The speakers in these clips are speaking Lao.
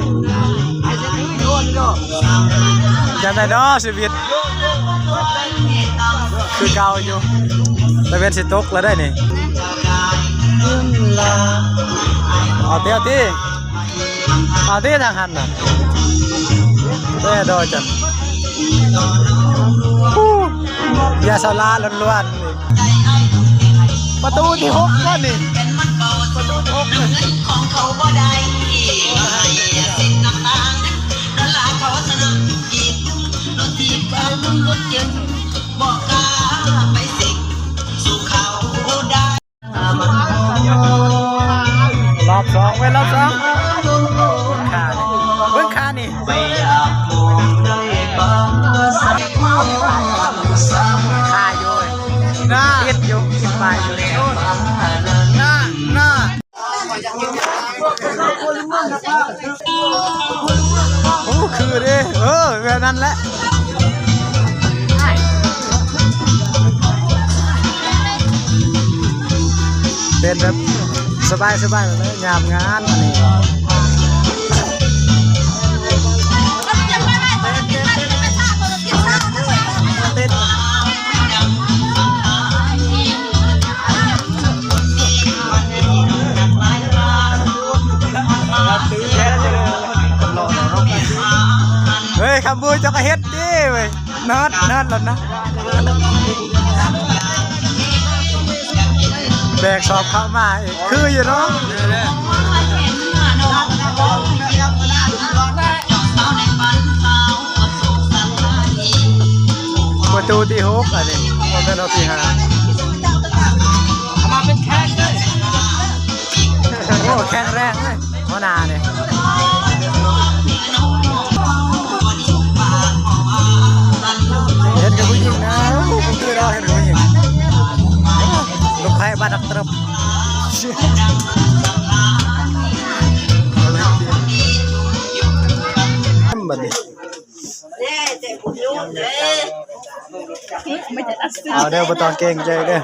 ຈັ່ງໃດເນາະຊີວິດ ຄືເກົ່າຢູ່ ຕາເວັນຊິຕົກແລ້ວໄດ໋ນີ້. ເອົາຕິ ເອົາຕິ ເອົາຕິ ທາງຫັ້ນນະ ແຕ່ດອຍຈັນ ເບຍຊາວລາລ້ວນໆ. ປະຕູທີຫົກ ບໍ່ນີ້ ປະຕູທີຫົກ ເລີຍ. ລອບສອງເວີຍ ລອບສອງ ເບິ່ງຂານີ້ ເບິ່ງຂານີ້ ຂາຢູ່ເວີຍ ໜ້າ ຕິດຢູ່ ຕິດປາຍຢູ່ ໜ້າ ໜ້າ. ໂອ້ ຄືເດ້ ເອີ ແບບນັ້ນແຫຼະ ເປັນແບບສະບາຍໆ ເລີຍຍາມງານອັນນີ້. ເຮີ້ຍ ຄຳບູ ເຈົ້າກະເຮັດຕິເວີຍ ເນີດ ເນີດລະນະ ແບກສອບເຂົ້າມາອີກ ຄືຢູ່ເນາະ. ປະຕູທີຫົກ ອັນນີ້ບໍ່ແມ່ນທີຫ້າ ມາເປັນແຂກເລີຍ. ໂອ້ ແຂກແຮງເລີຍ ຫົວໜ້ານີ້ ເຮັດກັບຜູ້ຍິງນະ ໂອ້ ບໍ່ຄືເນາະ ເຮັດກັບຜູ້ຍິງ ລູກໄພບ້ານນັກຕົບ ບັດນີ້. ເອົາເດີ ບໍ່ຕ້ອງເກງໃຈເດີ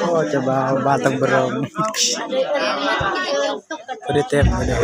ໂອ້ ເຈົ້າບ່າວ ບ່າວຕ້ອງບະລົງ ພໍດີເຕັມ ພໍດີ.